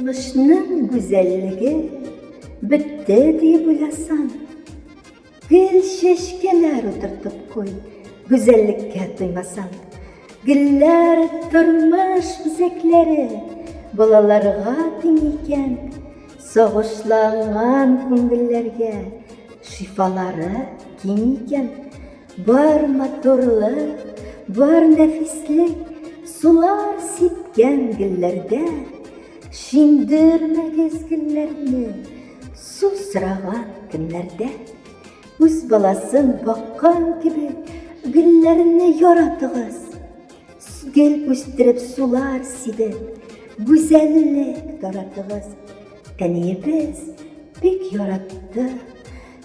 Тормышның гүзәллеге бетте диеп уйласаң, гел чәчкәләр утыртып куй, гүзәллеккә туймасаң. Гөлләр тормыш бизәкләре, балаларга тиң икән, сагышланган күңелләргә шифалары киң икән. Бар матурлык, бар нәфислек, сулар сипкән гөлләрдә. Шиңдермәгез гөлләрне, су сораган көннәрдә. Үз баласын баккан кебек, гөлләрне яратыгыз. Гөл үстереп, сулар сибеп, гүзәллек таратыгыз. Әниебез бик яратты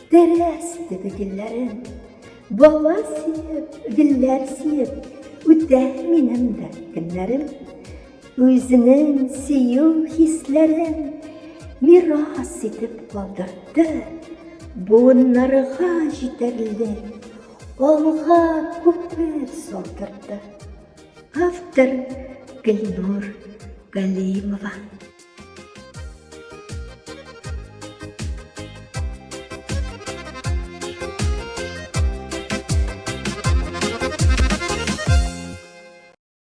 тәрәз төбе гөлләрен. Бала сөеп, гөлләр сөеп, үтә минем дә көннәрем. Үзенең сөю хисләрен мирас итеп калдырды. Буыннарга җитәрлек алга күпер салдырды. Автор Гөлнур Галимова.